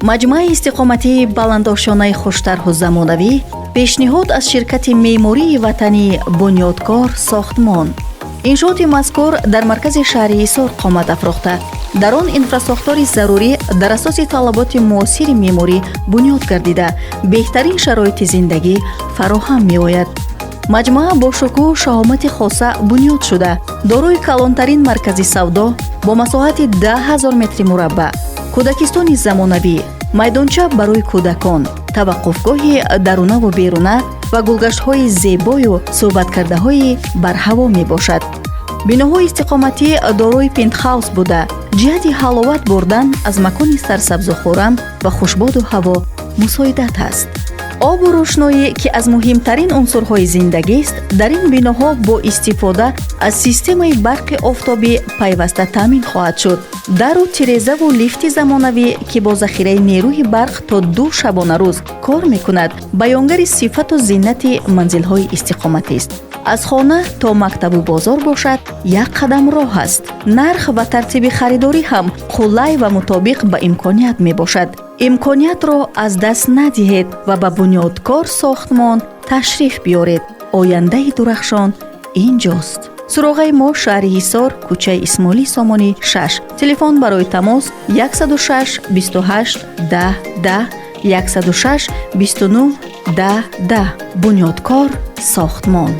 Маҷмӯаи истиқоматии баландошёнаи хуштарҳу замонавӣ, пешниҳод аз ширкати меъмории ватанӣ «Бунёдкор сохтмон». Иншооти мазкур дар маркази шаҳри Ҳисор қомат афрохта, дар он инфрасохтори зарурӣ дар асоси талаботи муосири меъморӣ бунёд гардида, беҳтарин шароити зиндагӣ фароҳам меояд. Маҷмӯа бо шукӯҳу шаҳомати хоса бунёд шуда, дорои калонтарин маркази савдо бо масоҳати 10 000 метри мураббаъ, кӯдакистони замонавӣ, майдонча барои кӯдакон, таваққуфгоҳи дарунаву беруна ва гулгаштҳои зебою суҳбаткардаҳои барҳаво мебошад. Биноҳои истиқоматӣ дорои пентхаус буда, ҷиҳати ҳаловат бурдан аз макони сарсабзу хуррам ва хушбоду ҳаво мусоидат аст. Обу рӯшноӣ, ки аз муҳимтарин унсурҳои зиндагист, дар ин биноҳо бо истифода аз системаи барқи офтобӣ пайваста таъмин хоҳад шуд. Дару тирезаву лифти замонавӣ, ки бо захираи нерӯи барқ то 2 шабонарӯз кор мекунад, баёнгари сифату зинати манзилҳои истиқоматист. Аз хона то мактабу бозор бошад, як қадам роҳ аст. Нарх ва тартиби харидорӣ ҳам қулай ва мутобиқ ба имконият мебошад. Имкониятро аз даст надиҳед ва ба «Бунёдкор сохтмон» ташриф биёред. Ояндаи дурахшон инҷост. Суроғаи мо: шаҳри Ҳисор, кӯчаи Исмоили Сомонӣ, 6. Телефон барои тамос: 106 28 10 10, 106 29 10 10. «Бунёдкор сохтмон».